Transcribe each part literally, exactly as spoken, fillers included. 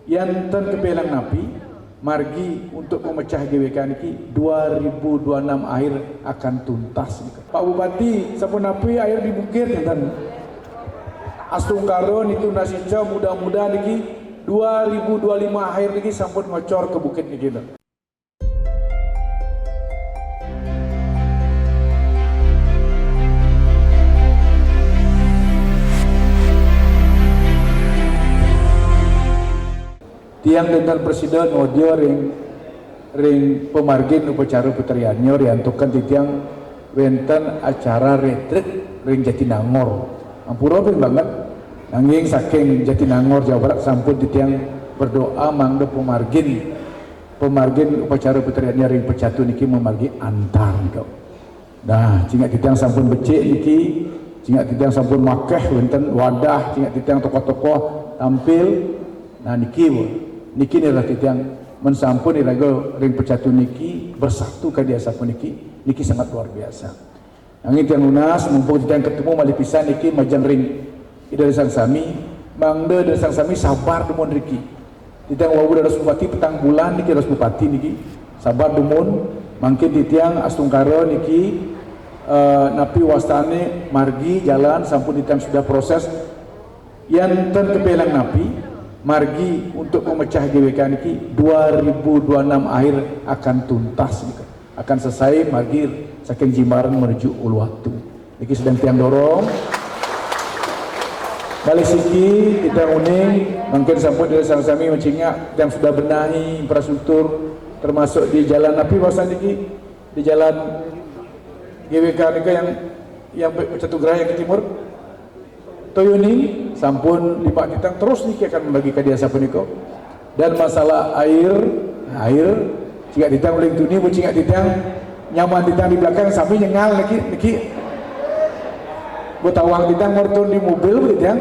Yan ten kepelang napi, margi untuk memecah G W K niki dua ribu dua enam akhir akan tuntas. Pak Bupati, sampun napi air di bukit, ten? Astungkara niki, nunas ica, mudah-mudahan niki dua ribu dua lima akhir niki sampun ngocor ke bukit niki, ten. Tiang dinten prasida ngodya ring, ring pamargin upacara putriannya riantukan titiang wenten acara retreat ring Jatinangor. Ampura ping banget. Nanging saking Jatinangor, Jawa Barat sampun titiang berdoa mangda pamargin, pamargin upacara putriannya ring Pecatu niki mamargi antar nika. Nah, cingak titiang sampun becik niki, cingak titiang sampun makeh wenten wadah, cingak titiang tokoh-tokoh tampil. Nah, niki, niki nirah titiang, men sampun iraga ring Pecatu niki bersatu kadi asapuniki, niki sangat luar biasa. Nanging tiang nunas, mumpung titiang ketemu malih pisan niki majeng ring Ida dané sareng sami, mangda Ida dané sareng sami sabar dumun riki. Titiang wau dados bupati petang bulan niki, dados bupati niki, sabar dumun, mangkin titiang astungkara niki, eh, napi wastané margi jalan sampun titiang sudah proses. Yan ten kepelang napi, margi untuk memecah G W K niki dua ribu dua enam akhir akan tuntas niki. Akan selesai margi saking Jimbaran menuju Uluwatu. Niki sedang tiang dorong. Malih siki, titiang uning, mangkin sampun Ida dané sareng sami macingak, tiang sudah benahi infrastruktur, termasuk di jalan napi wastané niki, di jalan G W K nika yang, yang Pecatu Geraha yang ke timur. Toyuning sampun limbak titiang terus niki akan membagi kadi asapunika. Dan masalah air, air, cingak titiang uling tuni, mun cingak titiang nyaman titiang di belakang sami nyengal niki, niki. Betawang titiang mertun di mobil titiang.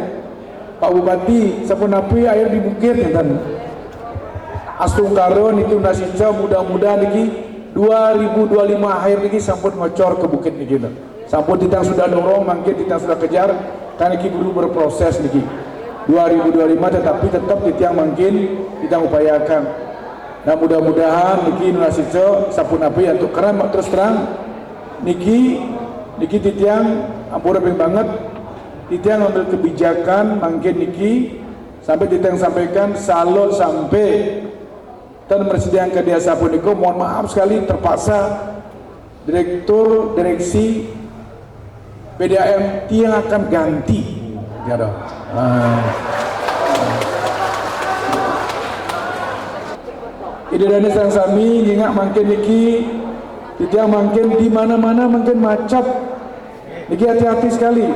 Pak Bupati, sapunapi air di bukit, ngénten. Astungkara niki nunas ica, mudah-mudahan niki dua ribu dua lima akhir niki sampun ngocor ke bukit niki, ngénten. Sampun titiang sudah dorong, mangkin titiang sudah kejar, karena niki perlu berproses niki. Dua ribu dua lima tetapi tetap titiang mangkin titiang upayakan. Nah, mudah-mudahan niki nunas ica sapunapi antuk, karena terus terang niki, niki titiang ampura ping banget, titiang ngambil kebijakan mangkin niki sampai titiang sampaikan, salut sampai ten mresediang kadi asapunika, mohon maaf sekali, terpaksa direktur direksi P D A M tiang akan ganti. Ya dong. Ah. Ida dané sareng sami ngingak mangkin niki, titiang mangkin di mana-mana mangkin macet. Niki hati-hati sekali.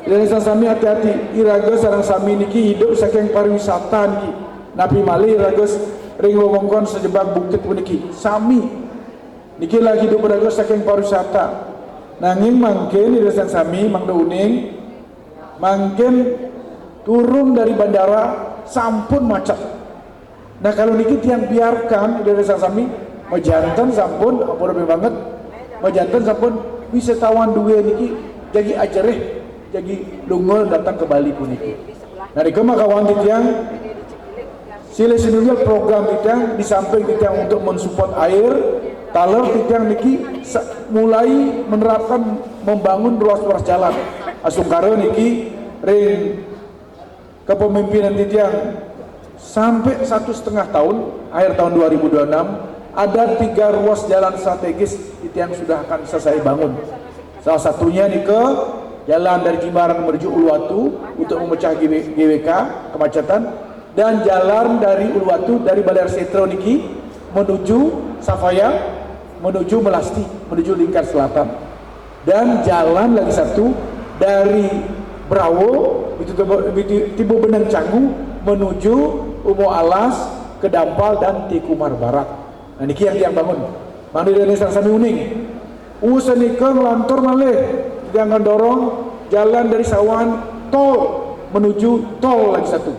Ida dané sareng sami hati-hati. Iraga sareng sami niki hidup saking pariwisata niki. Napi malih iraga ring wewengkon sajebag bukit puniki. Sami. Niki lagi hidup iraga saking pariwisata. Nanging mangkin ida dané sareng sami mangda uning, mangkin turun dari bandara sampun macet. Nah, kalau niki tiang biarkan, ida dané sareng sami, majanten sampun, ampura banget, majanten sampun wisatawan dué niki jagi ajerih, jagi lunga datang ke Bali puniki. Nah, nika makawan titiang silih sinunggil program titiang, di samping titiang untuk mensupport air, taler titiang niki sa-, mulai menerapkan membangun ruas-ruas jalan. Astungkara niki ring kepemimpinan titiang sampai satu setengah tahun, akhir tahun dua ribu dua enam, ada tiga ruas jalan strategis titiang sudah akan selesai bangun. Salah satunya nika jalan dari Jimbaran menuju Uluwatu untuk memecah G W, G W K kemacetan, dan jalan dari Uluwatu dari Balai Setra niki menuju Safaya, menuju Melasti, menuju Lingkar Selatan. Dan jalan lagi satu dari Brawo, itu tiba, itu tiba benang Canggu menuju Umo Alas, Kedampal dan Tekumar Barat. Nah, niki yang tiang bangun. Mangda ida dané sareng sami uning. Usan nika ngelantur malih, tiang dorong jalan dari Sawan tol menuju tol lagi satu.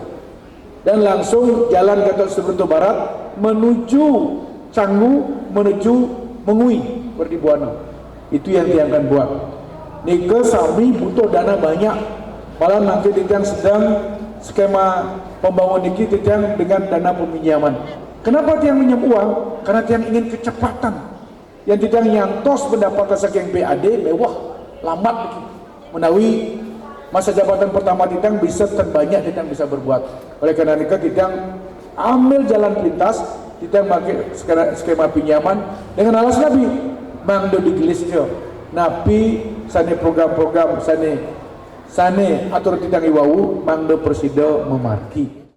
Dan langsung jalan Gatot Subroto Barat menuju Canggu, menuju Mengwi, Merdi Buana. Itu yang tiang akan buat. Nika sami butuh dana banyak. Malah nanti tiang sedang skema pembangun niki titiang dengan dana peminjaman. Kenapa tiang minjam uang? Karena tiang ingin kecepatan. Yang titiang nyangtos pendapatan saking B A D mewah, lambat niki. Menawi masa jabatan pertama titiang bisa terbanyak titiang bisa berbuat. Oleh karena itu titiang ambil jalan pintas, titiang pakai skema, skema pinjaman dengan alas napi mangda digelis ke napi sane program-program sane sane atur titiang iwau mangda prasida mamargi.